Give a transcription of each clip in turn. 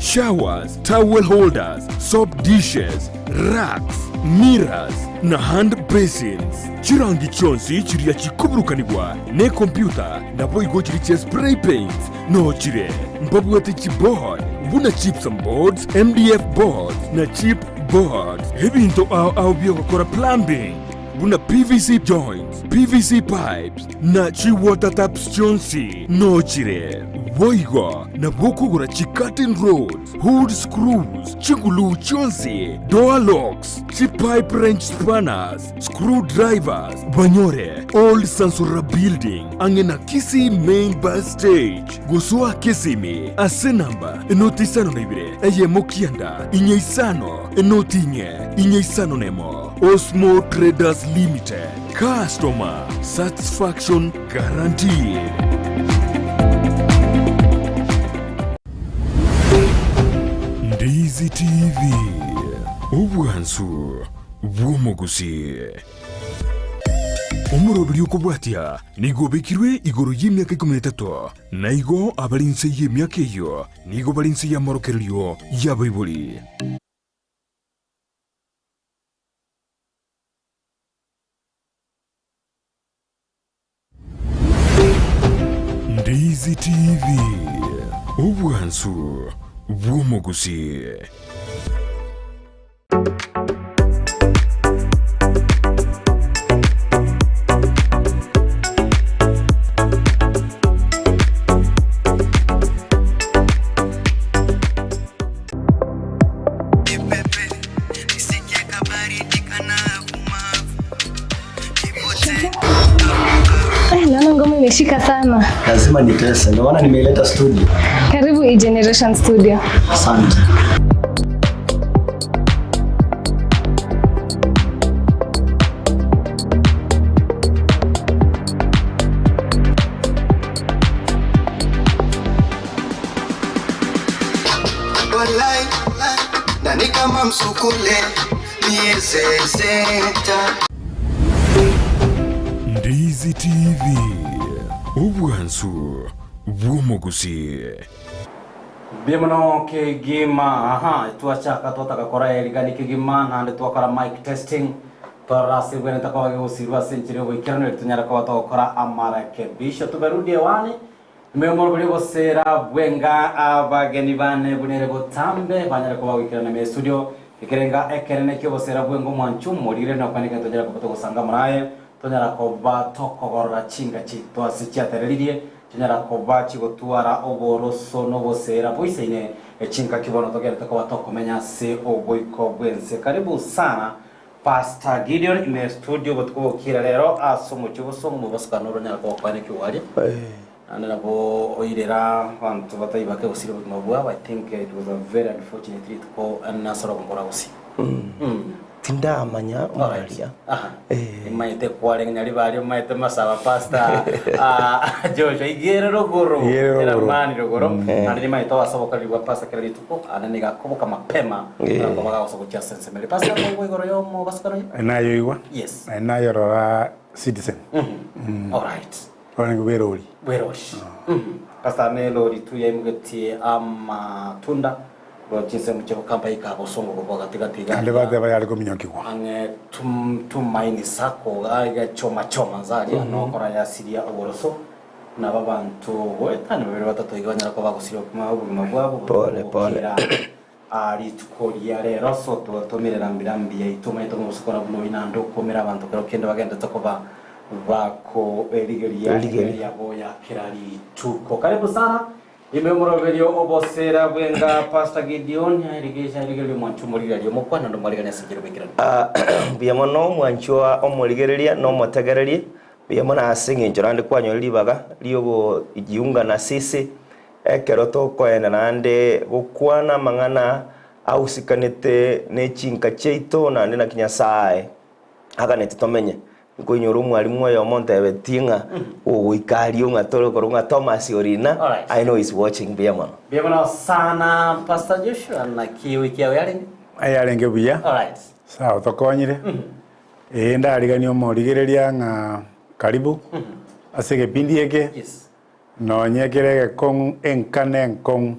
showers, towel holders, soap dishes, racks, mirrors, na hand basins. Chirangi chionsi chiria chikoburukanigwa nekompyuta naboigo chiria chia spray paints noo chire. Mbabwate chiboard buna gypsum boards, MDF boards na chip boards. Ebinto ao ao biogokora plumbing buna PVC joints, PVC pipes na chi water taps chionsi noo chire. Boigo nabo okogora chi curtain rods, hood screws, chiguluu chionsi, door locks, chi pipe wrench spanners, screw drivers, banyore Old Sansora Building ang'e na Kisii Main Bus Stage. Gosoa Kisimi ase namba enoti isano na ibere eyemo kianda inye isano enoti inye inye isano nemo. Osmo Traders Limited, customer satisfaction guaranteed. Ndizi TV, obwansu bw'omogusii. Omoroberi okobwatia nigo obekirwe igoro y'emiaka ikomi na etato, na igo abare inse y'emiaka eyio nigo bare inse y'amorokererio y'abaibori. Ndizi TV, obwansu bw'omogusii. Eh, naona ngoma imeshika sana. Lazima nitese, ndio maana nimeileta studio. Karibu E-Generation Studio. Asante. Walai, nani kama msukule niezezeta Ndizi TV, obwansu bw'omogusii. Mbuya mono kegima aha twachaka twataka kora erigani kegima naende twakora mic testing twarora ase ebwenerete koba gegosirwa ase enchera y'oboikeranu eri tonyare koba togokora amarekebisho tuberudi hewani Ime gosera bwenga abageni bane buna ere botambe banyare koba goikerana ime estudio ekerenga ekenene ki'obosera bwenga omwancho omorire na okwane egento tonyara koba togosanga amo naye tonyara koba tokogorora chinga chiaito ase chiatereririe chinyara koba chigotwara oboroso na obosera boisaine chingaki bono togenderete koba tokomenya ase oboiko bw'ense. Karibu sana Pastor Gideon ime estudio botuko bokira rero ase omochie obosongo mobasukano oronyare koba kwane kiwaria. Naende nabo oirera abanto batai bake gosiria obogima bwabo, I think it was a very unfortunate rituko nase orogongo rwa gusii. Tindamanya omoraria. Aha. Eh. Nimanyete kwarenge nyaribari omanyete masaba pastor ah, Joshua igere rogoro Igere rogoro. eramani rogoro naende nimanyete ase obokoreri bwa pastor kera rituko ande niga akoboka mapema Eh. naende bagagosa gochia ase ensemo eria. Pastor koigwa igoro ya omobasukano oyo? Nayoigwa Yes. naende nayorora Citizen Alright. Orenge bw'erori. Bw'erori. Pastor ne elori tu yaimugetie amatunda korwa chinsemo chia Bukamba ika bosongo gokwa gati gati iga Naende bateba yare kominyokigwa. ang'e tum, Tumaini Sacco iga choma choma nsa aria nokora yasiria oboroso nabo abanto goetania babere batato iga banyara koba bagosiria obogima bwabo Pole, pole. gokira rituko ria rero so twatomire rambi rambi yaito omanyete omobosokora buna oyio naende okomera abanto kero kende bagendete koba bakoerigeria Erigeria. emeri yabo ya kera rituko. Karibu sana ime omoroberio obosera bwenga Pastor Gideon erigeria erigeria omwancho omorigereria omokwana naende omwarigania ase enchera oboikeranu. Mbuya mono omwanchwa omorigereria na omotegereria, mbuya mono ase eng'encho naende kwanyora ribaga riogojiunga na sisi Ekero tokoenda naende gokwana amang'ana ahusikanete ne chinka chiaito naende naki Nyasae aganeti tomenye. Nkoinyora omwalimu oyomo ontebetie ng'a ogoika aria ng'a tore korwa ng'a Thomas Orina, Alright. I know he's watching mbuya mono. Mbuya mono sana Pastor Joshua naki wiki yao yarenge? Yarenge buya. Alright. Sawa tokonyire. Ee ndariganie omorigereria ng'a karibu ase egepindi eke. Yes. Nonye kere egekong'u enka nenkong'u.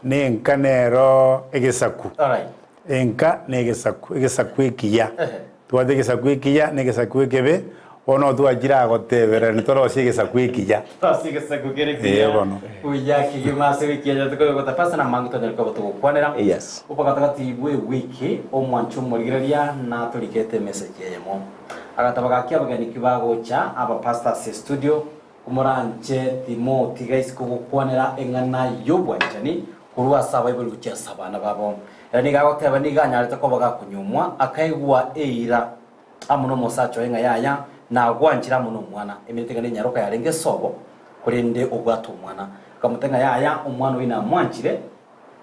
Na enka nero egesaku. Alright. Enka na egesaku, egesaku ekiya. Ehe. Tobwate egesaku ekiya na egesaku ekebe, bono twachire aa gotebererania torosie egesaku ekiya. Torosie egesaku kere Ee, ekiya. bono. Buya kegima ase ewiki eye tokoyogota pasa na amange tonyare koba togokwanera. Yes. Obogatagati bwe ewiki omwancho omorigereria natorikete emessage eyemo. Agataba gaki abageni kibagocha aba pastor ase estudio Komoranche timotiga isiko gokwanera eng'ana y'obwanchani korwa ase abaibori gochia ase abana babo. Ere nigo agoteba nigo anyarete koba gakonyuomwa, akaegwa eira amo nomosacha oye ng'a yaya, nagwanchire amo nomwana. Eminto eng'ana enyaroka yarenge esobo, korende obwate omwana. Akamotebia ng'a yaya, omwana oyio namwanchire,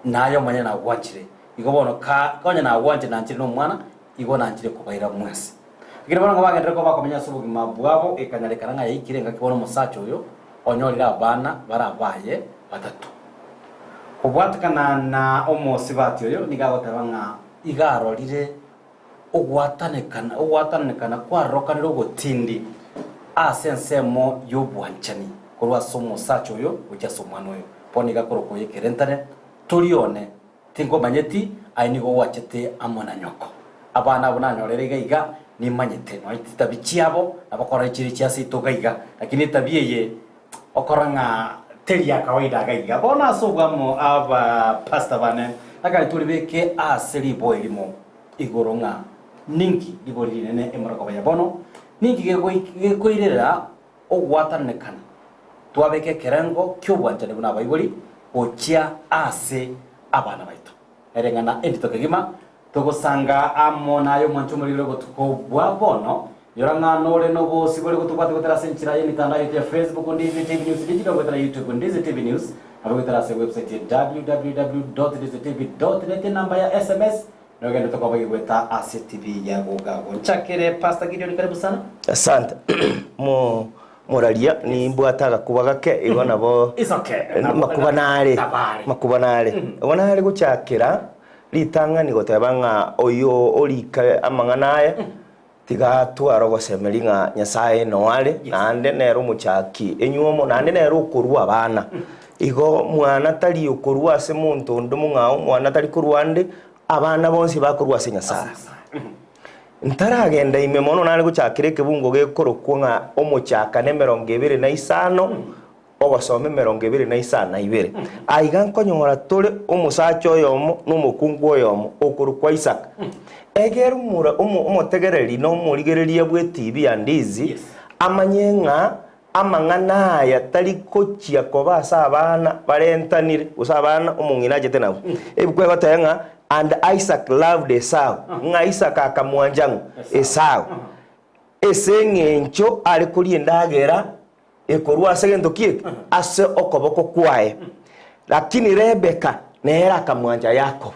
naye omonyene nagwanchire. Igo bono ka konya nagwanchire nanchire nomwana, igo nanchire kobaira mwensi. Ekero bono bagenderere koba bakomenya ase obogima bwabo, ekanyarekana ng'a yaikire engaki bono omosacha oyo onyorire abana bare abaye batato. Kobwatekana na omosibati oyo nigo agoteba ng'a iga arorire ogwatanekana ogwatananekana kwarokanire ogotindi ase ensemo y'obwanchani korwa ase omosacha oyo gochia ase omwana oyo. Bono iga akorokwa oyo ekerentane, Tori one. Tinkomanyeti, aye nigo gwachete amo na nyoko. Abana abwo nanyorere iga iga, nimanyete nonya chitabi chiabo nabo chire chia seito iga iga, lakini etabi eye okora ng'a teri ya kawaida iga iga. Bono ase obwamo aba pastor bane, nakare toribeke ase riboe rimo igoro ng'a ninki ribori rinene emorogoba ya bono, ninki gekoirera ogwatananekana, twabeka ekerengo ki'obwanchani buna abaibori gochia ase abana baito. Ereng'ana endito kegima, togosanga amo naye omwanche omoriri obotuko bwa bono. Nyora ng'a nore nobosibore gotobwate goetera ase enchera y'emitandao yaito ya Facebook, Ndizi TV News Digital, goetera YouTube, Ndizi TV News, nabo goetera ase website ya www.ndizitv.net, enamba ya SMS Nogende tokoba goeta ase TV ya Gogago. Nchakere Pastor Gideon karibu sana. Asante. Mo moraria nimbwate agakuba gake igo nabo It's okay. Makuba nare. Nabare. Makuba nare. Igo nare gochakera ritang'ani goteba ng'a oyo orika amang'ana aya Tiga atware ogosemeria ng'a Nyasae noo are, naende nere omochaki enywomo, naende nere okorua abana. Igo mwana tari okorua ase monto onde omong'ao, mwana tari korua ande, abana bonsi bakorua ase Nyasae. Ntaragenda ime mono nare gochakera ekebungo gekorokwa ng'a omochakano emerongo ebere na isano, ogosoma emerongo ebere na isano na ibere. Aiga nkonyora tore omosacha oyomo na omokungu oyomo okorokwa Isaka. Egere omora omo omotegereri na omorigereria bw'etibi ya ndizi amanye ng'a amang'ana aya tari gochia koba ase abana barentanire, gose abana omong'ina achete nabwo. Ebuku egoteba ng'a and Isaac loved Esau, ng'a Isaka akamwancha ng'o? Esau. Ase eng'encho are koria endagera ekorwa ase gento ki eke? Ase okoboko kwaye. Lakini Rebeka nere akamwancha Yakobo.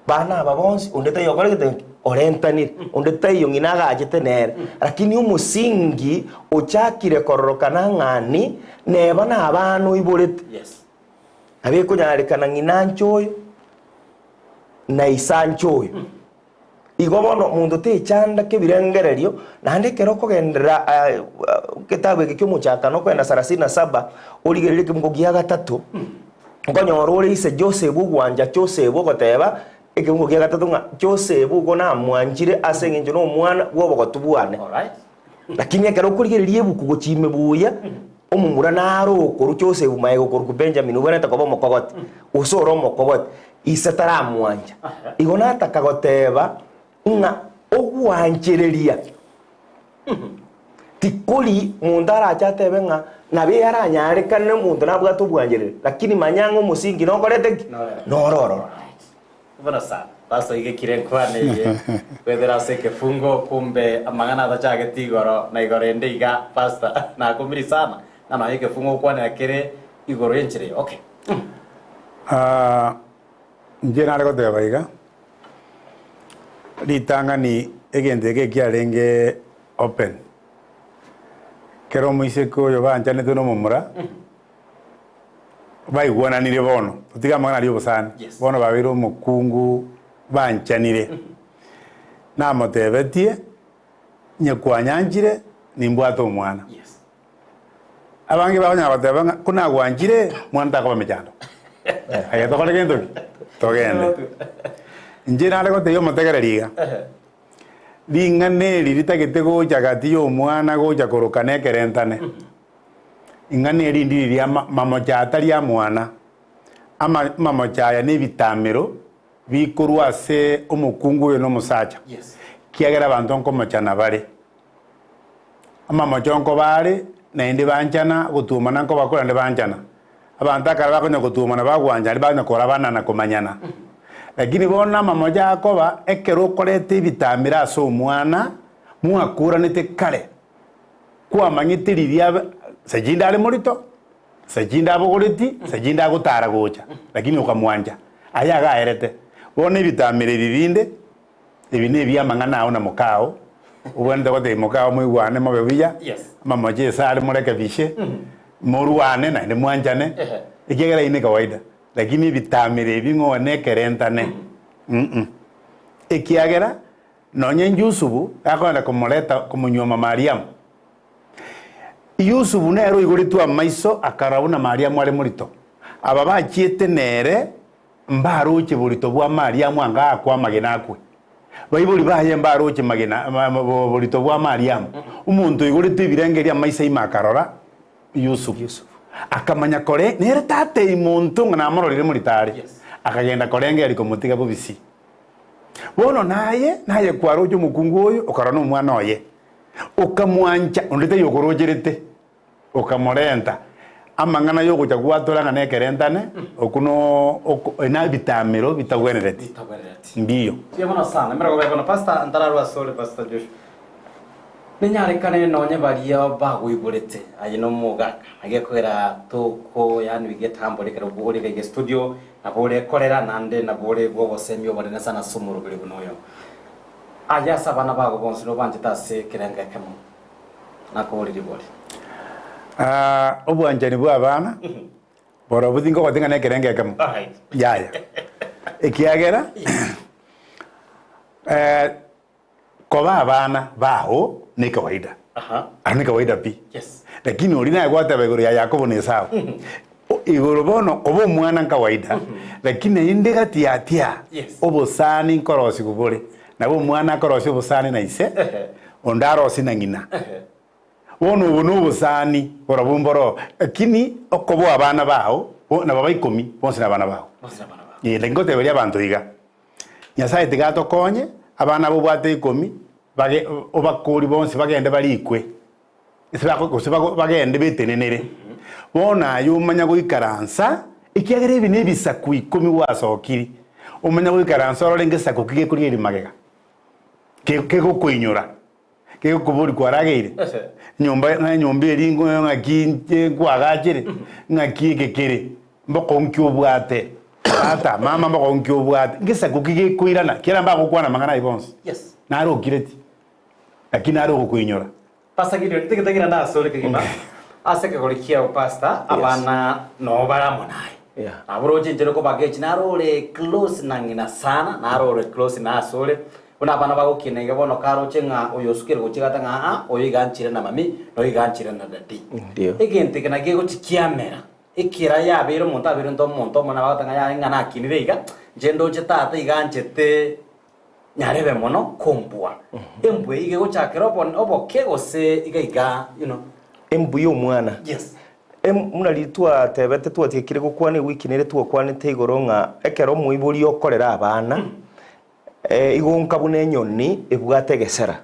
Bana aba bonsi, onde taiyo okore gento ki? Orentanire. Onde taiyo ng'ina agachete nere. Lakini omosingi ochakire kororokana ng'ani, neba nabana oiborete. Yes. Nabo ekonyarekana ng'ina anche oyo, na ise anche oyo. Igo bono monto techanda kebirengererio, naende ekero okogenderera egetabu eke ki'omochakano okoenda sarasini na saba, origererie ekemungo gia gatato, okonyora ore ise Joseph ogwancha Joseph ogoteba ekemungo gia gatato ng'a Joseph igo namwanchire ase eng'encho na omwana bw'obogotu bwane. Alright. Lakini ekero okorigereria ebuku gochia ime buya, omomura naro okorwa Joseph magega okorokwa Benjamin obwenerete koba omokogoti, gose ore omokogoti, ise taramwancha. Igo nataka goteba ng'a ogwanchereria tikori monto arache atebe ng'a nabo eyaranyarekane omonto nabwate obwanchereri, lakini manya ng'a omosingi nokorete ki? Noro ororo. Bono sana, Pastor igekire enkwana eye goetera ase ekefungo kumbe amang'ana atachagete igoro na igoro ende iga Pastor nakumiri sana ng'a nonya ekefungo gokwanera kere igoro y'enchera eye okay. Ah, inche nare goteba iga, ritang'ani egento eke ekiarenge open, kera omoiseke oyo banchanetwe na omomura, Baigwananire bono, totige amang'ana aria obosani, Yes. bono babeire omokungu banchanire. Namotebetie, onye kwanyanchire, nimbwate omwana. Yes. Abange bakonyara goteba ng'a ko nagwanchire, mwana takoba mechando. Aye tokore gento ki? Togende. Inche nare gotebia omotegereri iga, ring'ana eri ritagete gocha gati ya omwana gocha korokana ekerentane, ing'ana eri ndiri ria ma- mamocha atari a mwana, ama amamocha aya na ebitamero bikorwa ase omokungu oyo na omosacha, kiagera abanto nkomochana bare. Amamocho nkoba are, naende banchana, gotuomana nkobakore naende banchana. Abanto ekero bakonya gotuomana bagwancha naende bakonya korabana na komanyana. Lakini bono amamocho akoba, ekero okoreta ebitamero ase omwana, mwakoranete kare, kwamanyete riria sechinde are morito, sechinde abogoreti, sechinde agotara gocha, lakini okamwancha. Aye agaerete. Bono ebitamero ebi binde. Ebi nebi'amang'ana ao na mokao, obwenerete gotebia mokao moigwane mobe buya, amamocho ase are morekebishe, morwane naende mwanchane, ekiagera eyio ne kawaida. Lakini ebitamero ebi ng'o nekerentane mm ekiagera nonye Yusufu gakogenda komoreta komonyuoma Mariamu, Yusufu nere oigoretwe amaiso akarora buna Mariamu are morito. Aba bachiete nere Mbaroche borito bwa Mariamu anga aakwe amagena akwe. Baibori baye mbaroche magena borito bwa Mariamu. Omonto oigoretwe ebirengererio amaiso aime akarora Yusufu. Akamanya kore nere tatei monto ng'a namororire morito are. Akagenda korengereria komotiga bobisi. Bono naye, naye kwaroche omokungu oyo, okarora nomwana oye. Okamwancha, onde taiyo okorocherete. Okamorenta amang'ana y'ogocha gwatora ng'a nekerentane, okwo no oko na ebitamero bitagwenereti. Bitagwenereti. Mbiyo. Mbuya mono sana. Emerogo eye bono Pastor ntararwa asore Pastor Joshua. Nenyarekane nonye baria bagoiborete aye nomogaka naki gekogera toko yaani getambo rekero ore iga iga studio nabo ore korera naende nabo ore bw'obosemi obonene sana ase omoroberi buna oyo. Aye ase abana bago bonsi nobanchete ase ekerengo ekemo. Nakobori ribori. Ah, obwanchani bwa abana borobwo tinkogotia ng'a nekerengo ekemo. Alright. Yaya. Ekiagera eh, koba abana bao ne kawaida. Aha. Aro ne kawaida pi. Yes. Lakini oria naye gwateba igoro ya Yakobo na Esau. O- Igoro bono koba omwana nkawaida, lakini naende gati yatia Yes. obosani nkorosigwa bore. Nabo omwana akorosia obosani na ise, onde arosie na ng'ina. Bono obo nobosani borobwo mboro, lakini okoboa abana bao, bo nabo ba ikomi, bonsi nabana bao. Eh, lakini ngoteberia abanto iga, Nyasaye tiga atokonye, abana aba obwate ikomi, bage obakori bonsi bagende barikwe, ase bako gose bago bagende betenenere. Bono aye omanya goikaransa, ekiagera ebi nebisaku ikomi gwasokiri, omanya goikaransa orore ngesaku ki gekorigereria magega, ke kegokoinyora, kegokoboria kwarageire, nyomba ng'a enyomba eria ngo ng'aki inche nkwagachere, ng'aki eke kere, mbokong'u ki obwate, tata, mama mbokong'u ki obwate, ngesaku ki gekoirana, kera mbagokwana amang'ana ayio bonsi, narokire ti, lakini nare ogokoinyora. Pastor Gideon, tigetagera nasore kegima ase ekegori kiao pastor, abana noo bare amo naye. Yeah. Nabo roche inche nokobaka echi naro ore close na ng'ina sana, naro ore close na asore, buna abana bagokina iga bono karoche ng'a oyo osukire gochia gata ng'a aa oyo iga anchire na mami, na oyo iga anchire na daddy. Ndio. Egento eke nakio gegochi kiamera, ekera yabeire omonto abeire onto omonto omonene bagoteba ng'a yaya ng'a nakinire iga, inche ndoche tata iga anchete Nyarebe mono kombua. Embwa eyio iga egochakera obo oboke gose iga iga you know. Embwa y'omwana. Yes. Em buna riria twatebete twatiekire gokwana ewiki nere twakwanete igoro ng'a ekero omoibori okorera abana, igo nka buna enyoni ebwate egesera,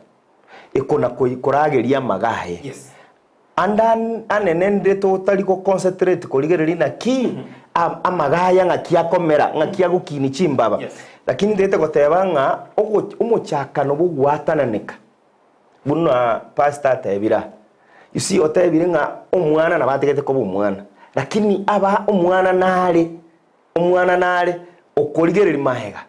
ekona koi korageria amaga aye. Yes. Ande anene nde totari go concentrate korigereria naki amagaya ng'aki akomera, ng'aki agokinia chimbaba. Lakini ntagete goteba ng'a omochakano bw'ogwatananeka buna pastor atebire aa. You see otebire ng'a omwana nabo atigete koba omwana, lakini aba omwana nare, omwana nare okorigereria magega.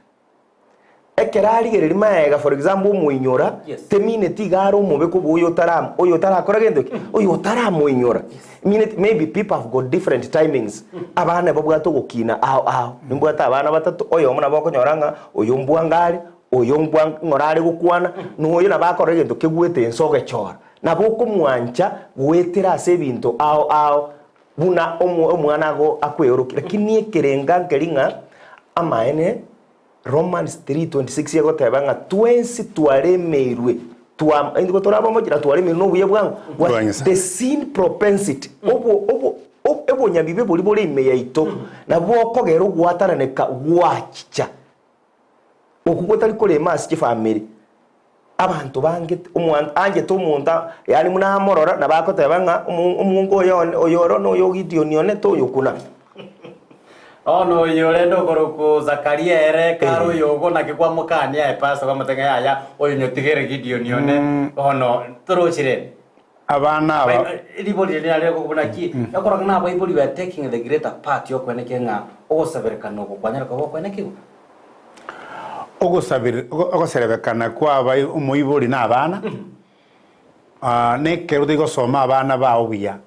Ekero arigereria magega for example omoinyora, Yes. temineti iga are omobe kobua oyo otara oyo otarakora gento ki? Oyo otaramoinyora. Emineti maybe people have got different timings, abana babwate ogokina ao ao, nimbwate abana batato, oyomo nabo okonyora ng'a oyo mbwango are, oyo mbwa ng'ora are gokwana, na oyo nabo akora egento kegwete ense ogechora. Nabo okomwancha goetera ase ebinto ao ao. Buna omo omwana ago akweorokia, lakini ekerenga nkeri ng'a amaene Romans 3:26 egoteba ng'a twensi twaremeirwe twa nigo tore abamochi na twaremeirwe nobuya bwang'o bwa Bwa Nyasae. the sin propensity obo obo o- obonyabibe boria bore ime yaito nabwo bokogera ogwatananeka gwachicha. Okwo gotari korema ase chifamiri. Abanto bangete omwan anchete omonto yaani buna amorora nabo agoteba ng'a omo omongo oyo one oyo oro noyo o Gideon one toyokuna. Bono oyo rende okorokwa Zakaria ere kare oyo ogo naki kwamokania aye pastor kwamotebia ng'a yaya oyo nyotigere Gideon one bono torochi rende. Abana aba. Ribori riria nare gokobuna ki? Ekorora ng'a abaibori we are taking the greater part y'okwenekio ng'a ogosaberekana oko kwanyare koba okwenekigwa. Ogosabere ogoserebekana kwa abai omoibori na abana, na ekero otari gosoma abana bao buya,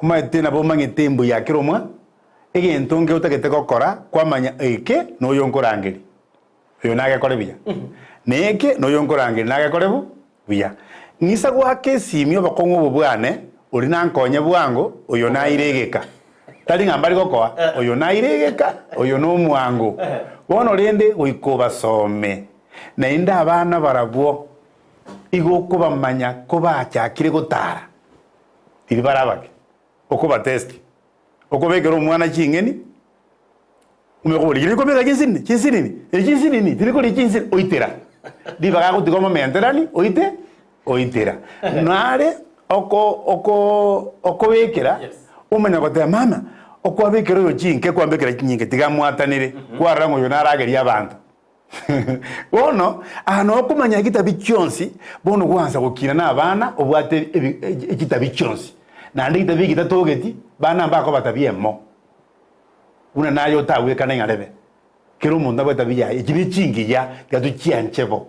omanyete nabo omanyete mbuya kera omwa, egento nge otagete gokora kwamanya eke noyo nkorangeria, oyo nagekore buya, na eke noyo nkorangeria nagekore bo buya. Ng'isa goaka esimi obokong'u obo bwane, oria nankonye bwango, oyo naire egeka. Tari ng'a mbari gokoa, oyo naire egeka, oyo nomwango. Bono rende goika obasome, naende abana barabwo igo okobamanya kobachakire gotara, riria bare abake, okobatesti, okobekera omwana ching'eni, Omanye koboria, Tiri kobeka chinsinini? Chinsinini? Echi chinsinini, tiri koria chinsinini, oitera. Ribaga agotiga omomenterani, oite, oitera. Nare oko oko okobekera, omanya goteba mama, okwabekera oyo chinke kwambekera chinyinge, tiga mwatanere, kwarora ng'a oyo naragerie abanto. Bono, aa noo okomanya egetabi chionsi, bono gwansa gokina na abana obwate ebi echitabi chionsi. Naende egetabi eke tatogeti, bana mbakoba tabia emo. Buna naye otagwekana ng'a rebe, kera omonto abwate tabia yaye, echi ne chingiya, tiga tochianche bo.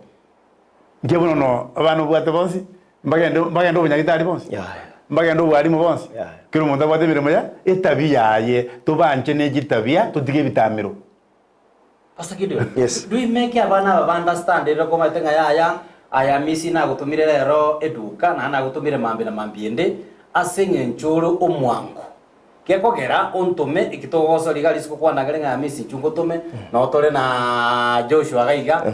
Inche bono no abana obwate bonsi, mbagende mbagende obonyagitari bonsi, mbagende obwarimu bonsi, kera omonto abwate emeremo ya etabia yaye, tobanche ne chitabia, totige ebitamero. Pastor Gideon, Yes. do we make abana aba ba understand rero komanyete ng'a yaya aya misi nagotomire rero eduka naende nagotomire mambia na mambia ende ase eng'encho ore omwango. Gekogera ontome eki togosora iga risuko kwanangire ng'a Hamisi inchuo ngotome, noo tore na Joshua iga iga,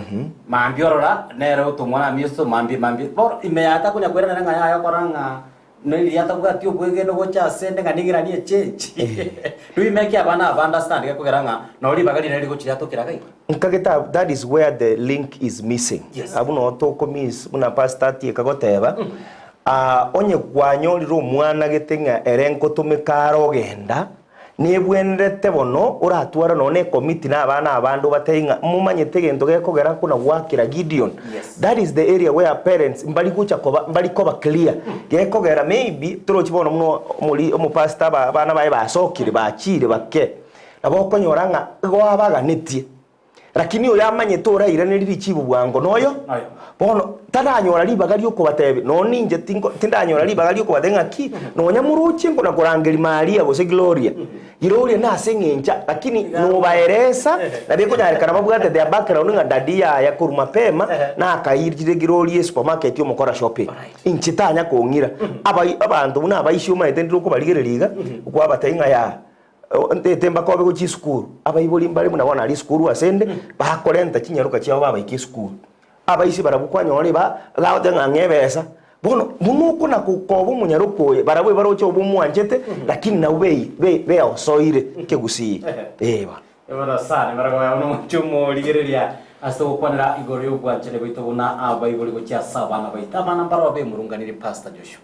mambia orora nere otomwa na Hamisi mambia mambia. Bono ime yaye takonya koiranera ng'a yaya okora ng'a neriria atabwati obwegenwa gocha asende ng'a ning'iranie echange. Riume eki abana aba understand gekogera ng'a noo ribaga rinene rigochia riatokera iga iga. Nkagete abwo that is where the link is missing. Yes. Abwo noo toko miss buna pastor atieka goteba, ah, onye kwanyorire omwana gete ng'a ere nkotomeka are ogenda, nebwenerete bono oratware nonya na ecommittee na abana abande obatebie ng'a momanyete egento gekogera nkona goakera Gideon. Yes. That is the area where parents mbari gocha koba mbari koba clear. Gekogera maybe torochi bono buna omori omopastor aba abana baye basokire bachire bake. Nabo okonyora ng'a igo abaganetie, lakini oyo amanyete orairanerie richibu bwango noyo. Bono taranyora ribaga riokobatebia, nonya ninche tinko tindanyora ribaga riokobatebia ng'aki, nonya moroche nkona korangeria Maria gose Gloria. Gloria nase eng'encho lakini nobaeresa, nabo ekonyarekana babwate their background ng'a daddy yaya korwa mapema nakairire Gloria esupermarket omokora shopping. Inche tanya kong'ira. Abai abanto buna abaisia omanyete ndire okobarigereria iga, okwabatebia ng'a yaya. Ntete mbakobe gochia esukuru, abaibori mbare buna bono aria esukuru ase ende, bakorenta chinyaroka chiabo babaika esukuru. Abaisia barabwo kwanyora eba bagoteba ng'a ng'a ebesa, bono buna okona koba omonyaroka oye, barabwo ebaroche obe omwanchete, lakini nabwo bei be beosoire ekegusii, eh bono. Bono sana baragoya buna omonche omorigereria ase ogokwanera igoro y'obwanchani bwaito buna abaibori gochia ase abana baito. Abana mbarabwo bemurunganirie Pastor Joshua.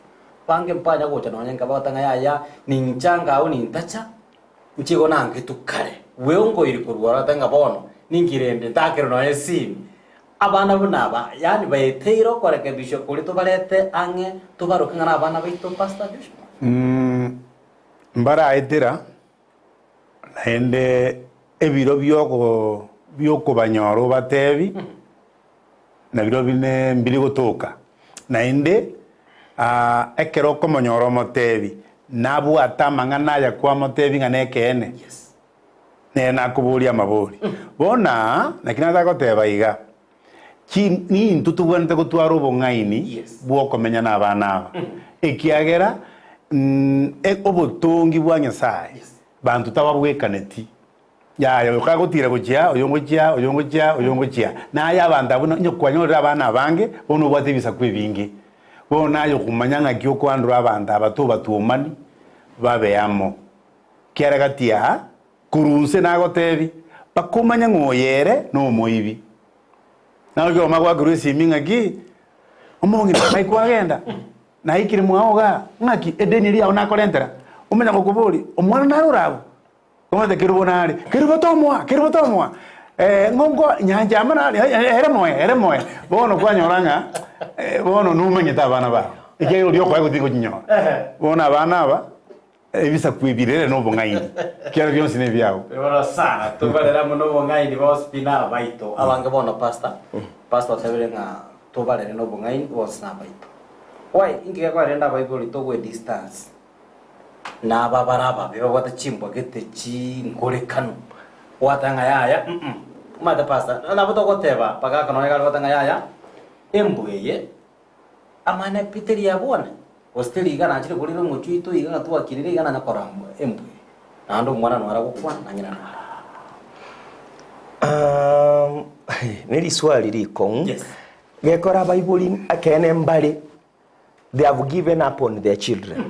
Bange mbanya gocha nonya nkabagota ng'a yaya, ninchanga agwo nintacha, inche igo nangetwe kare. Bweongoire korwa ororo ng'a bono ninki rende ntakerwe nonya esimi. Abana buna aba, yaani baeteire okorekebishwa koria tobarete ang'e tobaroke ng'a nabana baito Pastor Joshua. Mbaraetera naende ebiro bioko biokobanyora obatebi, nabirobio bine mbiri gotoka. Naende ekero okomonyora omotebi, nabwate amang'ana aya kwamotebi ng'a nekeene, nere nakoborie amabori. Bono aa, naki nataka goteba iga, chi nintwe tobwenerete gotwara obong'aini bw'okomenya nabana aba, ekiagera. Obotongi bwa Nyasae banto tababwekaneti, yaya oyo kagotira gochia aa, oyo ngochia aa, oyo ngochia aa, oyo ngochia aa. Naye abanto abwo onye kwanyorire abana abange, bono obwate ebisaku ebinge. Bono naye okomanya ng'aki okoandora abanto aba tobatwomani babe amo. Kiara gati aa, korwa inse nagotebi, bakomanya ng'a oyo ere nomoibi. Naye ekero magoakerwa esimi ng'aki, omong'ina ngai kwagenda? Naikire mwao igaa, ng'aki edeni eria yao nakorentera? Omanya gokoboria, Omwana nare ore abwo? Omanyete kerubo nare, Kerubo tomoa, Kerubo tomoa. Eh, ng'onko nyancha amo nare, ere moe, ere moe. Bono kwanyora ng'a eh, bono nomanyete abana bao, ekiagera oria okoe gotiga gochinyora. Bono abana aba, ebisaku ebi rere na obong'aini, ekiagera bionsi nebiao. Igoro sana, tobarere amo nobong'aini bonsi pi nabaito. Abange bono pastor, pastor otebire ng'a tobarere nobong'aini bonsi nabaito. Why inki gekogera rende abaibori togwe distance na aba bare ababe babwate chimbwa gete chinkorekanu gwateba ng'a yaya mm omanyete pastor nabo togoteba bagaka nonye gare goteba ng'a yaya embwa eye Amang'ana pi teri abwane, gose teri iga nachire korire omochie oito iga ng'a twakirire iga nanya korambwa embwa eye. Naende omwana noyo aragokwana, na ng'ina noyo aragokwana. Um, ne riswali rikong'u. Yes. Gekora abaibori ekeene mbare they have given up on their children.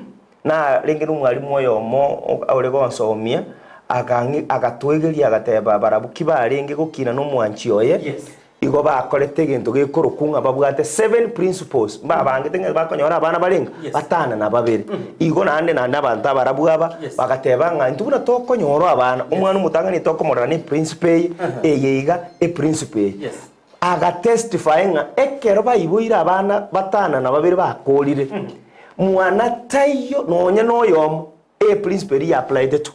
Narenge nomwalimu oyomo ore gonsomia akang'i agatwegeria agateba barabwo ki barenge gokina nomwanchi oye Yes. Igo bakorete egento gekorokwa ng'a babwate seven principles, mbabangete ng'a bakonyora abana barenge Yes. batano na babere. Igo naende naende abanto abarabwo aba Yes. bagateba ng'a intwe buna tokonyora abana, omwana omotang'ani tokomorora ne eprinciple eye, eye iga, eprinciple eye. Yes. Agatestify ng'a ekero baiboire abana batano na babere bakorire, mwana taiyo nonye na oyomo eprinciple eria yaapplied to.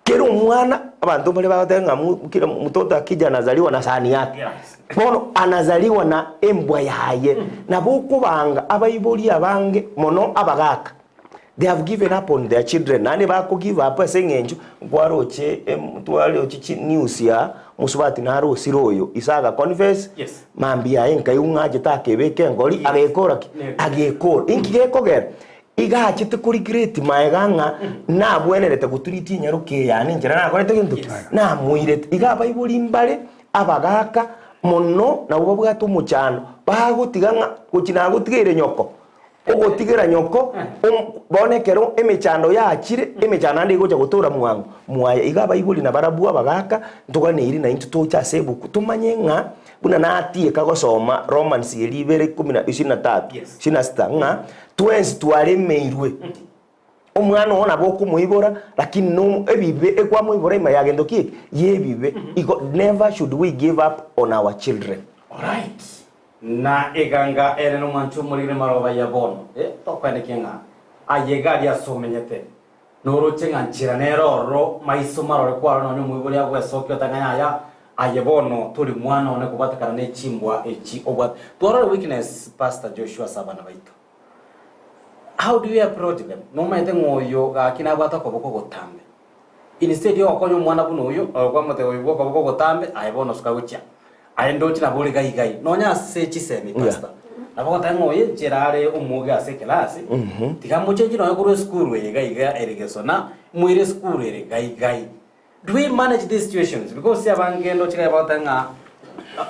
Kera omwana, abanto mbare bagoteba ng'a mu- kila mtoto akija anazaliwa na sahani yake. Yes. Bono anazaliwa na embwa yaye. Nabo okobanga abaibori abange mono abagaka, they have given up on their children naende bako give up ase eng'encho nkwaroche em twaroche chi news ya mosubati narosire oyo ise aga confess, Yes. mambia yaye nkaigwa ng'a achete akebeka engori, Yes. agekora ki? Nere. Agekora. Inki gekogera? Iga achete koregret maega ng'a nabwenerete gotreat enyaroke eye yane enchera nakorete gento ki? Namoirete. Iga abaibori mbare abagaka mono nabwo babwate omochando, bagotiga ng'a gochi nagotigeire nyoko, ogotigera nyoko om bono ekero emechando yachire, emechando naende egocha gotora mwango mwaye. Iga abaibori nabarabwo abagaka ntoganeiri naintwe toche ase ebuku tomanye ng'a buna natieka gosoma Romans eria ibere ikomi na ishirini na tatu, Yes. ishirini na sita ng'a Twensi twaremeirwe. Omwana oo nabo okomoibora lakini no ebibe ekwamoibora ime ya gento ki eke? Yebibe. Igo never should we give up on our children. Alright. Na eganga ere nomwancho omoriri maroba ya bono. Eh, tokoenekia ng'a aye iga aria ase omenyete noroche ng'a nchera nere ororo maiso marore kwarora nonya omoibori agwesokia otang'a yaya aye bono tori mwana one kobwatekana ne chimbwa echi obwate. Twarore weakness Pastor Joshua ase abana baito. How do you approach them? Nomanyete ng'a oyo gaki nabwate okoboko ogotambe. Instead ya ogokonya omwana buna oyo, oyo kwamotebia oyo bwa okoboko ogotambe, aye bono suka gochia. Aye ndoche nabo ore gai gai. Nonya ase chisemi pastor. Nabo ogoteba ng'a oyo enchera are omwoge ase ekelasi, tiga mochenji nonya korwa esukuru eye iga iga ere gesona, moire esukuru ere gai gai. Do we manage these situations? Because abange ndoche iga bagoteba ng'a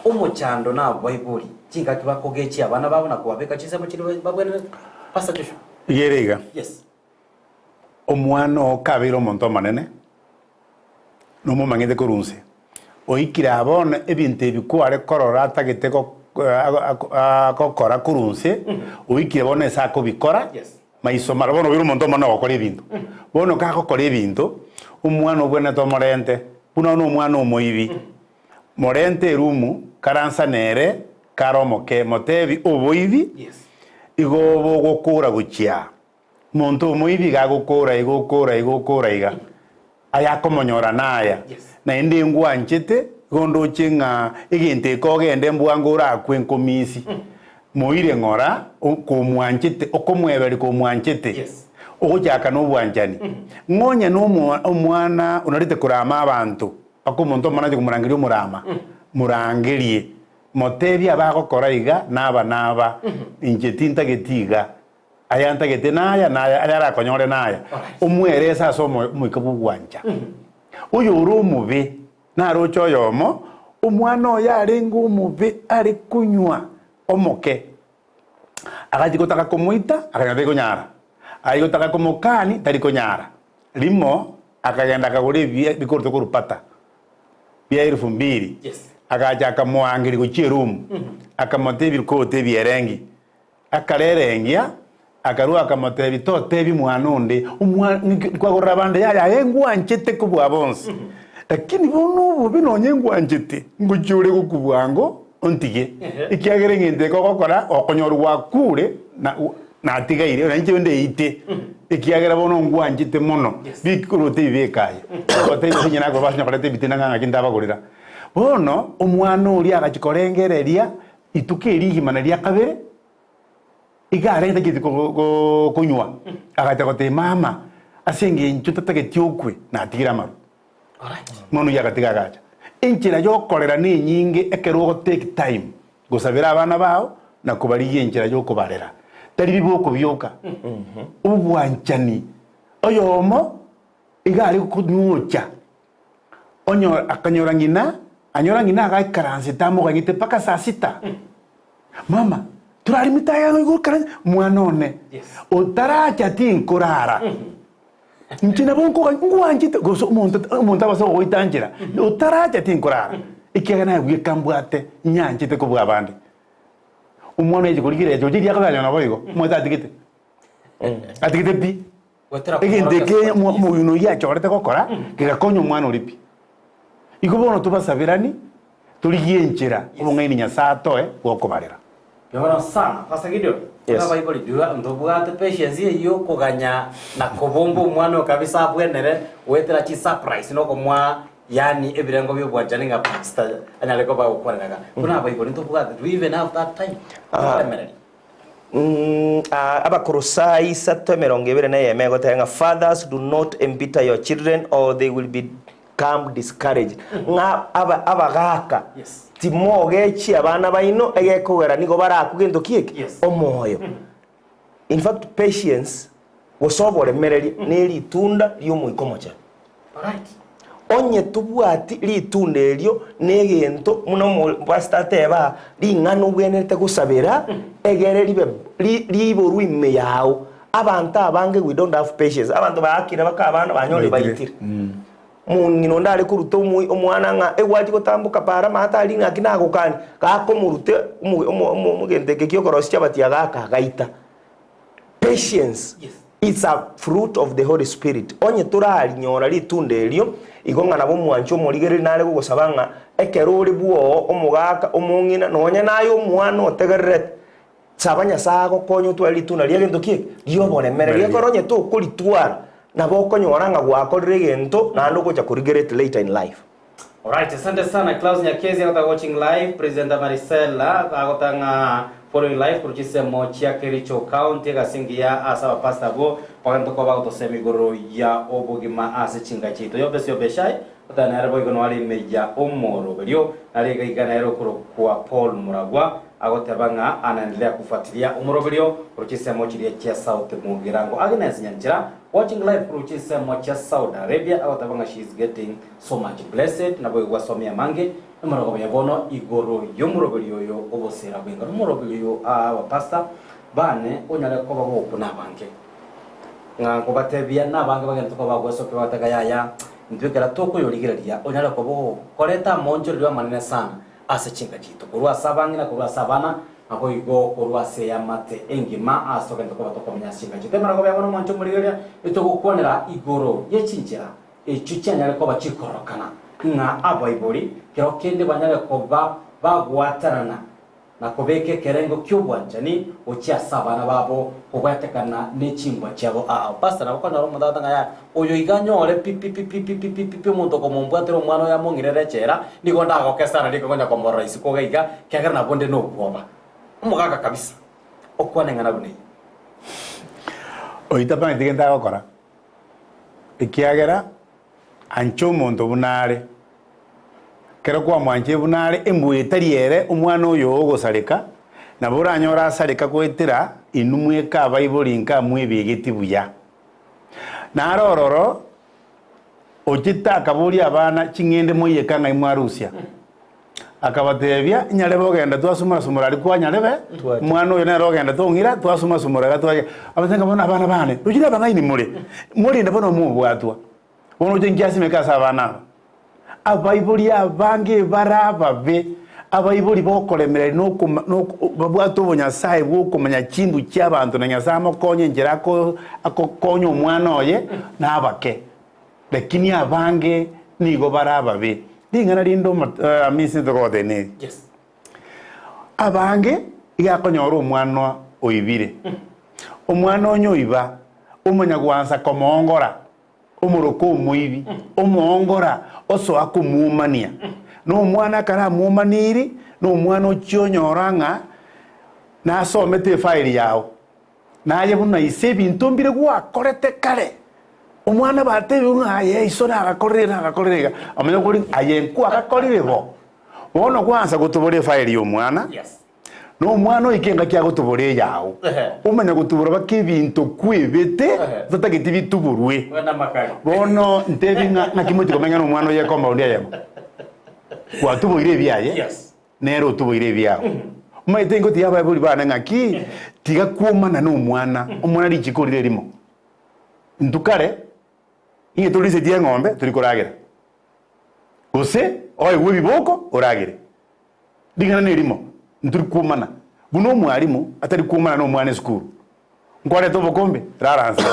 omochando nabaibori, chingaki bakogechia abana babo na kobabeka chinsemo chiria babwenerete. Pastor Joshua. Iga ere iga. Yes. Omwana oo kabeire omonto omonene, nomomanyete korwa inse, oikire aa bono ebinto ebi kware korora atagete gokora korwa inse, oikire bono ase akobikora, Yes. maiso mara bono obeire omonto omonene ogokora ebinto. Bono kagokora ebinto, omwana obwenerete omorente, buna bono omwana omoibi, morente erumu, karansa nere, kare omoke, motebi oboibi, Yes. igo bogokora gochia aa. Monto omoibi iga agokora iga okora iga okora iga, aya akomonyora naya, naende ngwanchete, igo ndoche ng'a egento eke ogende mbwango orakwe nkomisi. Moire ng'ora komwanchete, okomweberia komwanchete, ogochaka nobwanchani. Ng'a onye na omwana onarete korama abanto, mpaka omonto omonene ache komorangeria omorama, morangerie, motebie abagokora iga naba naba, inche tintageti iga. Aya ntagete naya, naya, aya arakonyore naya. Omwerese ase omoyo omoika bw'ogwancha. Oyo ore omobe, naroche oyomo, omwana oye arenge omobe are konywa omoke. Agachia gotaka komoita, akanyora tari konyara. Agachia gotaka komokani, tari konyara. Rimo, akagenda akagora ebia bikorutwa korwa pata, bia elfu mbili, agacha akamoangeria gochia eroom, akamotebia kote ebierengi. Akarerengia, akarua akamotebia, Totebia mwana onde, omwa ninki nkwagorera abande, yaya aye ngwanchete kobua bonsi. Lakini bono obobe nonye ngwanchete, ngochia ore gokwa bwango ontige, ekiagera egento eke ogokora, okonyora gwakure na natigaire, na inche ndeite, ekiagera bono ngwanchete mono, bikorote ebibe ekaye. Ogotebia ase ng'ina akoba ase koreta ebitina ng'a ng'aki ntabagorera. Bono omwana oria agachia korengereria Rituko eri rigima na ria kabere, iga arenge tacheti konywa, agacha gotebia mama, ase engencho tatageti okwe, natigire amarwa. Omwana oyio agatiga agacha. Enchera yokorera nenyinge ekero ogo take time gosabera abana bao na kobarigia enchera yokobarera. Tari biboko bioka, obwanchani, oyomo iga are konywocha Onyora, akanyora ng'ina, anyora ng'ina agaikaransete amoganyete mpaka saa sita. Mama, torarimete aya igo ikaranse, mwana one, otaracha tinkorara. Inche nabo nkoga ngwanchete gose omonto omonto abase gogoita nchera, otaracha tinkorara, ekiagera naye bweka mbwate nyanchete kobua abande. Omwana oye korigereria chocho eria akabera nonye naboigo, omanyete atigete, atigete pi. Egento eke omoyuno oyio achorete gokora kegakonya omwana oria pi. Igo bono tobasaberani, torigie enchera obong'aini Nyasae atoe bw'okobarera. Bono sana, Pastor Gideon, Yes. buna Bible riria ntobwate patience eyio okoganya na kobomba omwana oyo kabisa abwenere goetera chi surprise na okomoa yaani ebirengo bia obwanchani ng'a pastor anyare koba agokwanera iga. Buna abaibori ntobwate, do we even have that time? Tokoremereria. Abakolosai 3:21 egoteba ng'a fathers do not embitter your children or they will become discouraged. Ng'a aba abagaka Yes. timogechia abana baino egekogera nigo barakwe gento ki eke? Yes. Omoyo. In fact patience gose oboremereria ne ritunda riomoika omochenu. Alright. Onye tobwati ritunda erio negento buna omopastor ateba aa, ring'ana obwenerete gosabera egere ribe ri riborwe ime yao. Abanto abange we don't have patience, abanto baakire baka abana banyore Baitire. baitire. Mong'ina onde are koruta omo omwana ng'a egwachia gotamboka para amato aria ng'aki nagokania, gakomorute omo omo omo omogento eke kia okorosia chabati agaka agaita. Patience is a fruit of the Holy Spirit. Onye torarinyora ritunda erio, igo ng'a nabo omwanchi omorigereria nare gogosaba ng'a ekero ore bwoo omogaka, omong'ina, nonya naye omwana otegererete, saba Nyasae agokonye otware ritunda ria gento ki eke? Rioboremereria. Ekero onye tokoritwara, nabo okonyora ng'a gwakorire egento naende ogocha korigerate later in life. Alright, asante sana Klaus Nyakezi agotaka watching live, President Marisela agotaka ng'a following live korwa chinsemo chia Kericho County egasi engiya ase abapastor abwo bagento koba bagotosema igoro ya obogima ase chinka chiaito. Yobesi Obeshai gotaka nere boigo noare ime ya omoroberio nare iga iga nere okorokwa Paul Muragwa agoteba ng'a anaendelea kufuatilia omoroberio korwa chinsemo chiria chia South Mugirango. Agnes Nyanchera watching live korwa chinsemo chia Saudi Arabia agoteba ng'a she is getting So much blessed, naboigo gwasomia amange emorogoba ya bono igoro y'omoroberi oyo obosera bw'enga nomoroberi oyo aba pastor bane onyare koba gokuna abange ng'a nkobatebia nabange bagente koba bagwesokia bagateba yaya intwe ekero tokoyorigereria onyare koba okoreta amaonchorerio amanene sana ase chinka chiaito korwa ase abang'ina korwa ase abana naboigo korwa ase eamate engima ase togente koba tokomenya ase chinka chiaito emorogoba ya bono mwanche omorigereria etogokwanera igoro ye chinchera Echio chianyare koba chikororokana ng'a abaibori kero kende banyare koba bagwatanana na kobeka ekerengo ki'obwanchani gochia ase abana babo kobwatekana ne chimbwa chiabo. Aa pastor nabo okonyora omonto agoteba ng'a yaya oyo iga anyore pi pi pi pi pi pi pi pi omonto okomombwatera omwana oyo among'irere echela nigo ndagoke sana rika konya komorora isiko iga iga kiagera nabo nde nobwoba. Omogaka kabisa okwane eng'ana buna eyio. Oyio tabangeti gento agokora. Ekiagera anche omonto buna are. Ekero kwamwanchire buna are, embwa etari ere omwana oyo ogosareka, nabo oranyore asareka goetera. Inwe mweka abaibori nka mwebegeti buya. Naro ororo ochete akaboria abana ching'ende moiyeka ng'ai mwarusia. Akabatebia, Nyarebe ogenda twasumora-sumora aria kwa nyarebe, omwana oyo nere ogenda tong'ira twasuma-sumora iga twacha. Abasae nka bono abana bane, roche nabang'aini more, morende bono mobwatwa. Bono roche nki asimeka ase abana aba? Abaibori abange bare ababe, abaibori bokoremereria na okoma na oko babwate obonyasae bw'okomanya chimbu chi'abanto na Nyasae amokonye enchera ako akokonya omwana oye na abake. Lakini abange nigo bare ababe. Ring'ana rinde omo Hamisi ntokogotebia neri. Abange iga akonyora omwana oibire. Omwana onye oiba, omanya gwansa komoongora. Omoroko omoibi, omoongora, osoa komwomania. Na omwana akaramwomaniri, na omwana ochia onyora ng'a nasomete efaili yao. Naye buna ise ebinto mbire gwakorete kare. Omwana batebiwe ng'a aye iso nagakorire iga nagakorire iga, omanye kori aye nkwagakorire bo. Bono gwansa gotobora efaili ya omwana. Na omwana oike engaki agotubora eyao, omanya gotubora baka ebinto kwebete otatageti bituburwe. Bono ntebi ng'a naki mochi komenya nomwana oye ecompound eyemo? Gwatuboire ebiaye, nere otuboire ebiao. Omanyete ingotiga abaibori bane ng'aki, tiga kwomana nomwana, omwana richiko rire erimo. Intwe kare, inye torisetie eng'ombe tori koragera, gose oegwe ebiboko oragere. Ring'ana nerimo, ntori kwomana buna omwalimu atari kwomana nomwana esukuru. Nkwareta obokombe, rara nse.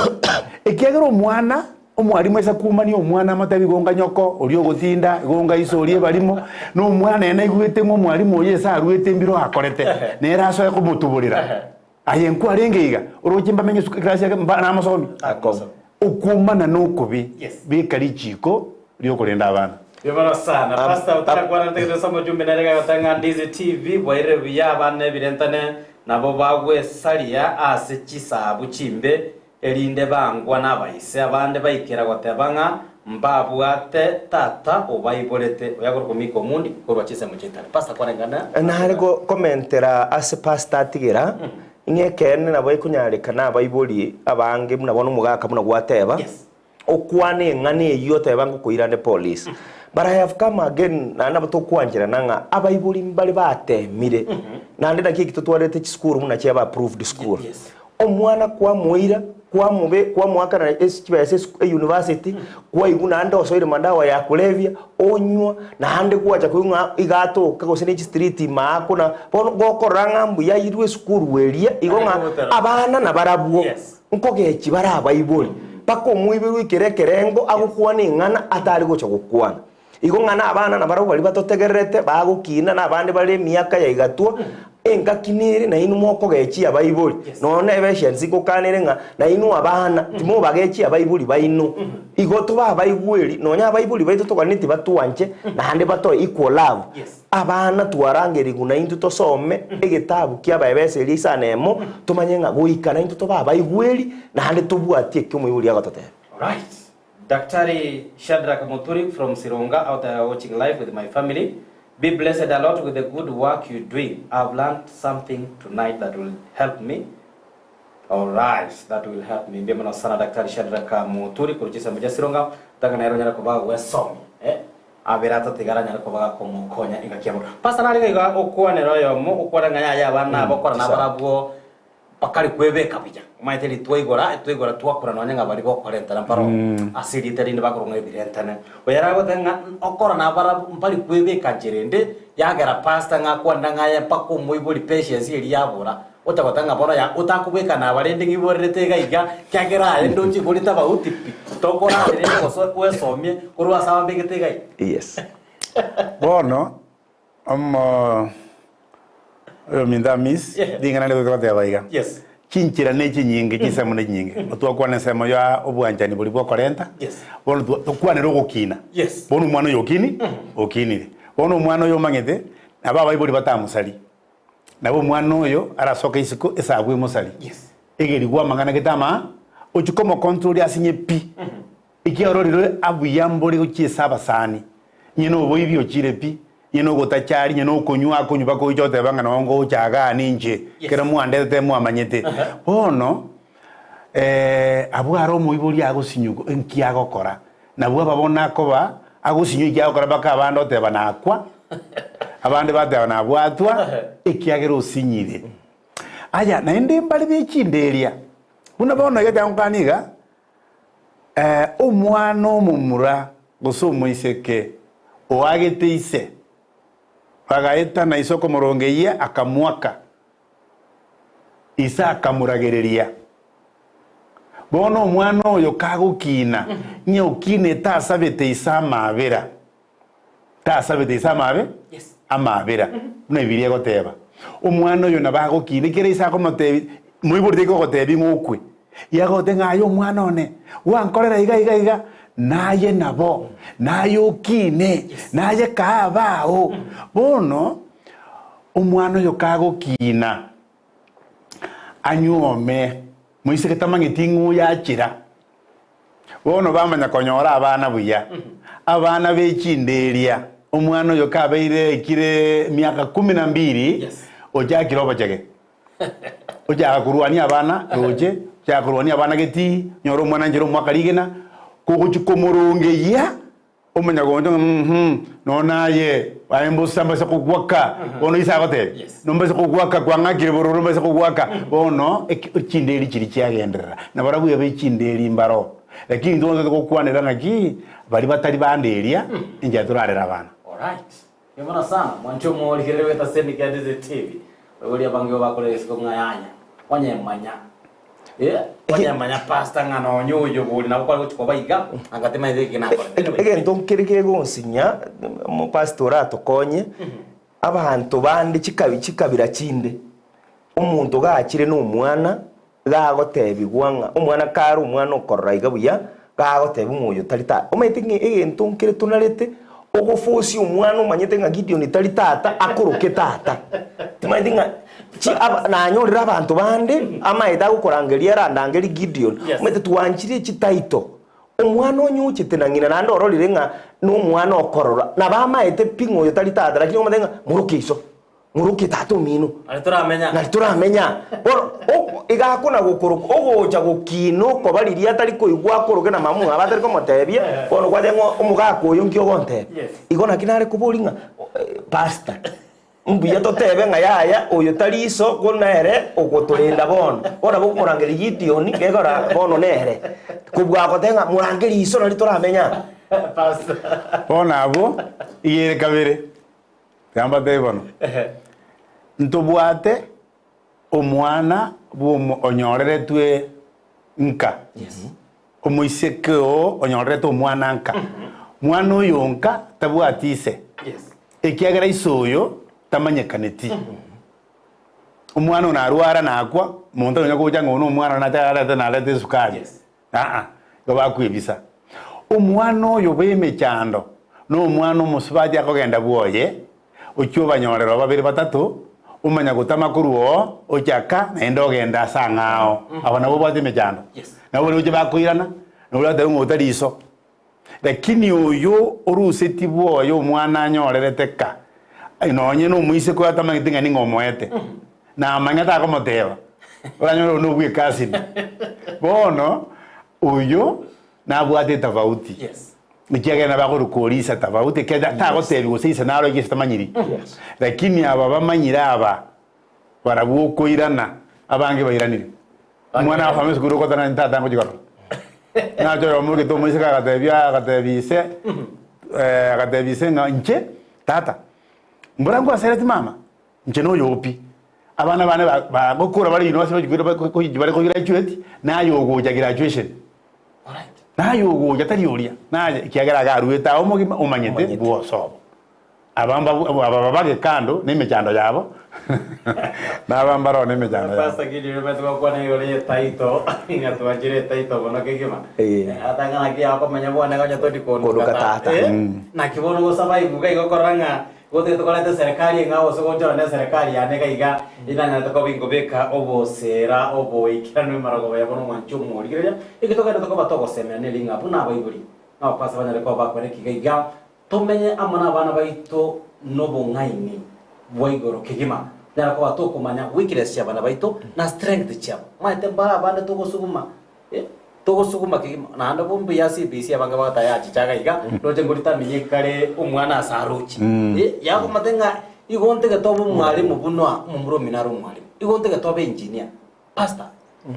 Ekiagera omwana, omwalimu aisa kwomania omwana amotebi gonga nyoko, oria ogotinda, gonga iso oria ebarimo, na omwana ere naigwete ng'a omwalimu oyo ase arwete mbiro akorete, nere asoe komotuborera. Aye nkwarenge iga, oroche mbamenye esuku eclass yake mba namosomi? Okwomana nokobe, beka richiko riokorenda abana. Biboro sana. Pastor utarakwana ntegete ase omojumbe nere gagoteba ng'a Ndizi TV bwairire buya abana ebirentane nabo bagwesaria ase chisabu chimbe erinde bangwa nabaise abande baikera goteba ng'a mbabwate tata obaiborete oyo akorokwa Mika Omundi korwa chinsemo chiaitare. Pastor kwarengana Nare go- komentera ase pastor atigera ng'a ekeene nabo ekonyarekana abaibori abange buna bono omogaka buna gwateba Yes. Okwane eng'ana eyio otebe ngokoirane police. But I have come again naende nabo tokwancherana ng'a abaibori mbare batemire naende naki eki totwarete chisukuru buna chiaba approved school. Omwana kwamoira kwamobe kwamoakanera ase chibesa esu euniversity kwaigwa naende osoire madawa ya kulevya onywa naende gwacha koigwa ng'a iga atoka gose ne chistreet ime aa na bono gokorora ng'a mbuya airwe esukuru eria igo ng'a abana nabarabwo. Nkogechi bare abaibori, mpaka omoiborwa oikere ekerengo agokwana eng'ana atari gocha gokwana. Igo ng'a nabana nabarabwo baria batotegererete bagokina, na abande bare emiaka ya igatwa, engaki nere nainwe mokogechia abaibori. Nonya na Ephesians ngokanere ng'a nainwe abana timobagechia abaibori baino. Igo tobe abaigweri, nonya abaibori baito toganeti batwanche naende batoe equal love. Abana twarangerigwe naintwe tosome egetabu ki'Abaefeso eria isano emo, tomanye ng'a goika naintwe tobe abaigweri, naende tobwatie eki omoibori agototebia. Alright. Daktari Shadrack Muturi from Sironga out there watching live with my family. Be blessed a lot with the good work you doing. I've learned something tonight that will help me. Alright, that will help me. Mbuya mono sana Daktari Shadrack Muturi korwa chisemo chia Sironga. Tanga nere onyare koba gwesomia. Eh? Abere atatigara anyare koba gakomokonya engaki yabo. Pastor nare iga iga okwanera oyomo okwana ng'a yaya abana aba okora nabarabwo bakari kwebeka buya. Omanyete ri twaigora twaigora twakora nonye ng'a baria bokorentana mbaro ase erieta rinde bakorwa ng'a ebirentane. Oyo aragoteba ng'a okora nabarabwo mbari kwebeka nchera ende yagera pastor ng'a akwanera ng'a aye mpaka omoibori patience eria yabora. Otagoteba ng'a bono ya otakobeka naba rende ng'iborerete iga iga, kiagera aye ndoche igoro tabauti pi, tokorare rende gose wesomie korwa ase abambegete iga iga. Yes. Bono omo oyominto Amis, Yeah. ring'ana riria togoteba iga, Yes. chinchera ne chinyinge, chinsemo ne chinyinge, otwakwana ensemo ya obwanchani boria bwa okorenta, Yes. bono twa tokwanere ogokina. Yes. Bono omwana oyo okini, okinire. Bono omwana oyo omanyete, nabo abaibori batamosaria. Nabo omwana oyo arasoke isiko esabu emosari, egerigwe amang'ana gete ama, ochie komocontrol asinye pi, ekiagera orire abuya mbore gochia ase abasani, onye noboibi ochire pi, Onye nogotachari, onye nokonywa akonywa mpaka oiche goteba ng'a noo ngocha igaa ninche, ekero mwandetete mwamanyete. Bono, abwo aro omoibori agosinywa nki agokora, nabwo aba bono akoba agosinywa eki agokora mpaka abande oteba nakwa, abande bateba nabwatwa, ekiagera osinyire. Aya, naende mbare be chinderia, buna bono iga ekero ngokwana iga, Omwana omomura gose omoiseke oagete ise, bagaetana ise okomorongeyia, akamoaka, ise akamuragereria. Bono omwana oyo kagokina, ng'a okinete asabete ise amaabera, tasabete ise amabe amaabera, buna Bibilia egoteba. Omwana oyo nabo agokina, ekero ise akomotebi, moibori tari kogotebi ng'a okwe, yagote ng'a aye omwana one, gwankorera iga iga iga, naye nabo, naye okine, naye kaa abao. Bono, omwana oyo kagokina, anyuome, moiseke tamanyeti ng'a oyo achira. Bono bamanya konyora abana buya, abana be chinderia. Omwana oyo kabeire aikire emiaka kumi na mbiri, ochakire obochege. Ochaka korwania abana roche, ochaka korwania abana getii, onyore omwana nchera omwaka rigena, kogochia komorongeyia. Omonyagoncho ng'a mm nonya aye aye mbosa mbase kogwaka bono ise agotebia nombase kogwaka kwang'akire bororo mbase kogwaka bono eki chinderi chiria chiagenderera nabarabwo ebe chinderi mbaro lakini intwe bono togokwanera ng'aki baria batari banderia enchera torarere abana. Alright. Mbuya mono sana mwanche omorigereri bwe Taseni kia Dizzy TV. Oiboria abange igo bakorera isiko ng'a yaya onyemanya. Eh, onyemanya pastor ng'a nonye oyo bori nabo kware gochia koba iga anga timanyete eki nakorete. Anyway. Egento nkere kegonsinya omopastor oratokonye, abanto bande chikabi chikabira chinde, omonto gachire na omwana, gagotebigwa ng'a omwana kare omwana okorora iga buya, gagotebigwa ng'a oyo tari tata. Omanyete ng'a egento nkere tonarete, ogoforce omwana omanyete ng'a Gideon tari tata, akoroke tata. Timanyeti ng'a chi aba nanyorire abanto bande, amaete agokorangeria arandangerie Gideon, Yes. omanyete twanchire chititle. Omwana onyochete na ng'ina naende ororire ng'a na omwana okorora, nabo amaete pi ng'a oyo tari tata, lakini omotebie ng'a moroke iso. Moroke tata omino. Nari toramenya. Nari toramenya. Bono o- iga akona gokoroka ogocha gokina okoba riria atari koigwa akoroke na mama omwabo atari komotebia, bono gwateba ng'a omogaka oyo nki ogontebia. Yes. Igo naki nare koboria ng'a pastor, mbuya totebe ng'a yaya oyo tari iso ko nere ogotorenda bono. Bono nabo okomorangeria Gideon gekogera bono nere. Kobua goteba ng'a morangerie iso nari toramenya. Pastor. Bono abwo, iga ere kabere. Tiga mbatebie bono, ntobwate omwana bw'omo onyoreretwe nka, omoiseke oo onyorerete omwana nka, mwana oyo nka tabwati ise, ekiagera ise oyo tamanyekaneti. Omwana oyo narwara nakwa, monto onya gocha ng'a oyo nomwana one nacha arete narete esukari. Aa, igo bakwebisa. Omwana oyo bw'emechando nomwana omosubati akogenda bwoye, ochia obanyorera babere batato, omanya gotama korwa oo, ochaka naende ogenda ase ang'ao. Aba nabwo obwate emechando. Nabo baria gochia bakoirana, nabo baria bateba ng'a otari iso. Lakini oyo oruseti bwoye omwana anyorerete ka, nonye nomoiseke oyo atamanyeti ng'a ning'o omoete, namanya takomoteba, oranyore oyo nobwa ekasini. Bono oyo nabwate etafauti, ekiagera nabo akorokwa orisa tafauti, ekiagera tagotebi gose ise naro gese tamanyiri. Lakini aba bamanyire aba, barabwo okoirana, abange bairanire. Omwana akoma esukuru okotana tata ngochia korora. Nacha oyomo ogete omoiseke agatebia agatebia ise agatebia ise ng'a inche tata, mbora nkwasereti mama, inche noyo pi. Abana bane ba bagokora bare university bachia koira koyia bare kograduate, naye ogocha graduation. Naye ogocha tari oria, naye ekiagera iga aruete ao omogima omanyete bwosobo. Aba mbabu aba babage kando nemechando yabo, na aba mbaroo nemechando yabo. Pastor Gideon omanyete gokwana igoro ye title ng'a twanchire etitle mono kegima. Eh. Atanga naki akomenya bwane konya todi konduka Konduka tata. tata. Eh, Naki bono gosaba ibuga igo korora ng'a gotagete koreta eserekari eng'ao gose gonchora na eserekari yane iga iga inanyarete koba ingobeka obosera oboikeranu emarogoba ya bono omwanchi omorigereria eki togende tokoba togosemera neri ng'a buna abaibori nabo pastor banyare koba bakore ki iga iga Tomenye amo nabana baito. nobong'aini bwa igoro kegima, tonyare koba tokomanya weakness chi'abana baito na strength chiabo. Omanyete mbare abande togosuguma eh, togosuguma kegima naende bo mbuya ase CBC abange bagoteba yaya chicha iga iga, roche ngoritamenya ekare omwana ase aroche. Eh, yakomate ng'a igo ntagete obe omwalimu buna omomura omino are omwalimu, igo ntagete obe engineer. Pastor,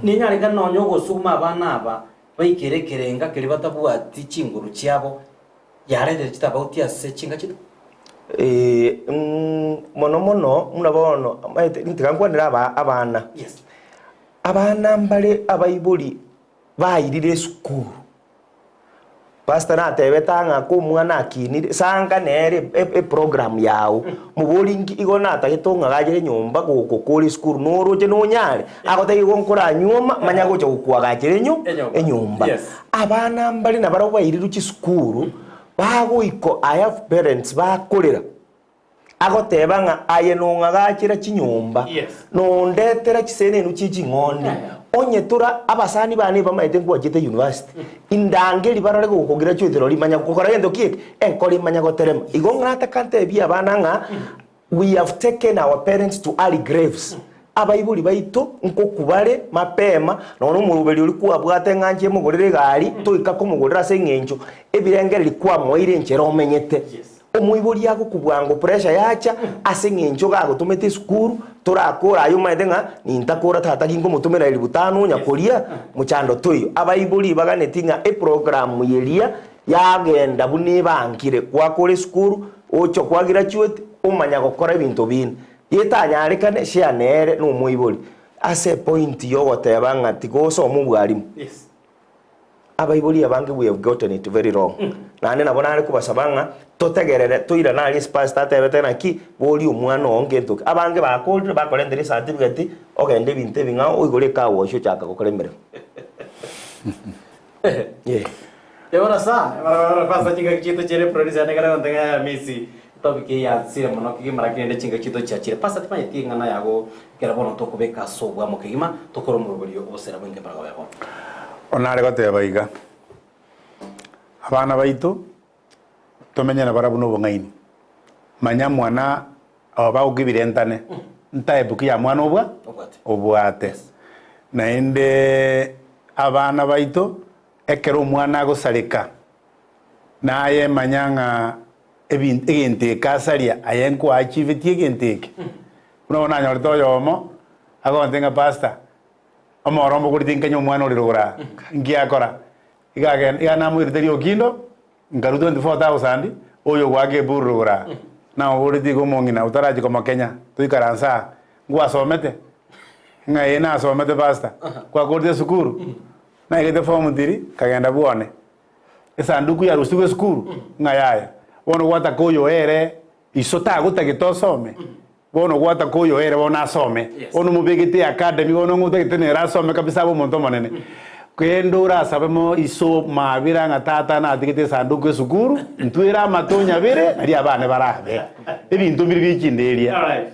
ninyarekane nonye ogosuguma abana aba baikere ekerenga keria batabwati chinguru chiabo, Yarentire chitabauti ase chinka chiaito. Eh, mono mono buna bono omanyete tiga nkwanere aba abana. Yes. Abana mbare abaibori bairire esukuru, pastor natebete ang'a aka omwana akinire sanga nere e- eprogram yago, mobori nki igo natagete ong'agachere nyomba gogokora esukuru noroche nonyare, agotebia igo nkoranyuoma manya gocha gokoagachera enyo Enyomba. enyomba. Yes. Abana mbare nabarabwo bairirwe chisukuru, bagoikwa I have parents bakorera, agoteba ng'a aye nong'agachera chinyomba, Yes. nondetera chisenenu chie ching'ondi, onye tora abasani bane ebamaete nkwachete university, indangeri barore gokograduate rori manya gokora gento ki eke, enkoro emanya goterema. Igo ng'ataka ntebie abana ng'a We have taken our parents to early graves, abaibori baito nkokwa bare mapema, nonya omoroberi oria kwabwate ng'a nche mogorere egari, toika komogorera ase eng'encho ebirengererio kwamoeire enchera omenyete. Omoibori agokwa bwango pressure yacha ase eng'encho gagotomete esukuru, torakore aye omanyete ng'a nintakora tata ginkomotomera elifu tano onya koria, mochando toiyo. Abaibori baganeti ng'a eprogram eria yagenda buna ebangire, gwakora esukuru, Ocha kwa graduate omanya gokora ebinto binde. Getanyarekane share nere na omoibori ase epoint yogoteba ng'a tiga osome obwarimu. Yes. Abaibori abange we have gotten it very wrong. Naende nabo nare kobasaba ng'a totegerere toirane aria ase pastor atebete naki boria omwana oo ngento ki. Abange bakorire bakorentera ecertificate ogende ebinto ebing'ao oigore ecar wash ochaka gokora emeremo. Yeah. Ebora sana, ebora ebora kwanza chingaki chiaito chiere producer yane ekero agontebia ng'a yaya Messi topic eye yansire mono kegima lakini rende chingaki chiaito chiachire. Pastor timanyeti eng'ana yago ekero bono tokobeka ase obwamo kegima tokore omoroberio obosera bw'enka emaragoba ya bono. Bono nare goteba iga, abana baito tomenye nabarabwo na obong'aini, manya mwana aba bagokibirentane ntype ki ya mwana obwa Obwate. obwate. Naende abana baito ekero omwana agosareka naye manya ng'a ebin egento eke asaria aye nkoachivetie egento eke. Buna bono nanyorete oyomo agontebia ng'a pastor, omorombo okorete nkanye omwana ore rogoro aa, nki akora? Iga agenda iga namoirete riokindo, nkarua 24,000, oyo ogoaka eburu rogoro aa. Namoboretie iga omong'ina otarachia komokenya, toikaranse aa, ngwasomete? Ng'a ee nasomete pastor. Kwakorete esukuru? Naigete form three, nkagenda bwone. Esanduku yarusigwe esukuru? Ng'a yaya. Bono gwataka oyo ere iso tagotagete osome, bono gwataka oyo ere bono asome. Bono omobegete eacademy bono ng'a otagete nere asome kabisa abe omonto omonene. Kende orasabe mo iso mabera ng'a tata natigete esanduku esukuru, ntwere amato onyabere, nario abane barabe. Ebinto mbire bie chinderia. Alright.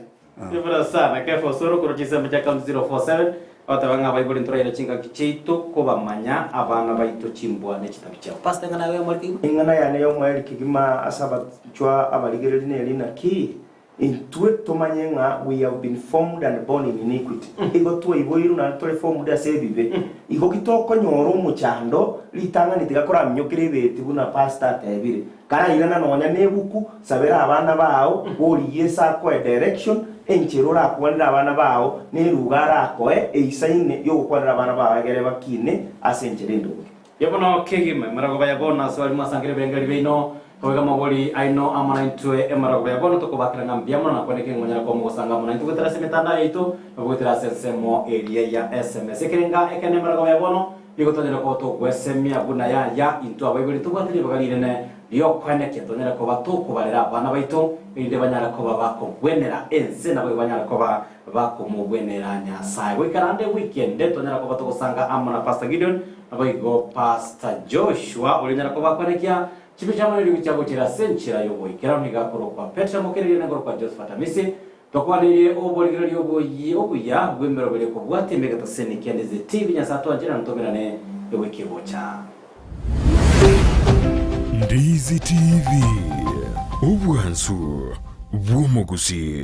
Bura sana Kefa Osoro korwa chinsemo chia county 047 agoteba ng'a abaibori ntoraire chingaki chiaito kobamanya abana baito chimbwa ne chitabi chiabo. Pastor eng'ana yago y'omweri kegima? Eng'ana yane y'omweri kegima ase abachwa abarigereria neri naki, intwe tomanye ng'a we have been formed and born in iniquity, igo twaiboirwe naende tore formed ase ebibe, igo ki tokonyora omochando ritang'ani tiga koraminyokere ebeti buna pastor atebire, Karairana nonya nebuku, sabera abana bao, borigie ase akoe direction, enchera orakwanere abana bao, neruga arakoe eisaine yogokwanera abana bao egere bakine ase enchera endonge. Erio bono kegima emaragoba ya bono ase baria mwasangire ebirengererio biaino, koiga amabori aino amo naintwe emaragoba ya bono tokobakera ng'a mbuya mono na kwaneka ng'a monyare koba mogosanga amo naintwe goetera ase emetandao yaito na goetera ase ensemo eria ya sms. Ekerenga ekenene emaragoba ya bono Nigo tonyare koba togwesemia buna yaya, intwe abaibori ntobwate ribaga rinene ri'okoenekia tonyare koba tokobarera abana baito, erinde banyare koba bakogwenera ense, naboigo banyare koba bakomogwenera Nyasae. Goika naende ewiki ende tonyare koba togosanga amo na Pastor Gideon, naboigo Pastor Joshua, oria onyare koba akoenekia chibicha amo neriogi chia gochera ase enchera y'oboikeranu. Nigo akorokwa Petero Mokereria, nengorokwa Josephat Amisi. Tokwanerie oborigereria oboyia obuya bw'emeroberio kobwatia emegeto seni kia Ndizi TV. Nyasae atwanchire na ntomerane ewiki egocha. Ndizi TV, obwansu. Bw'omogusii.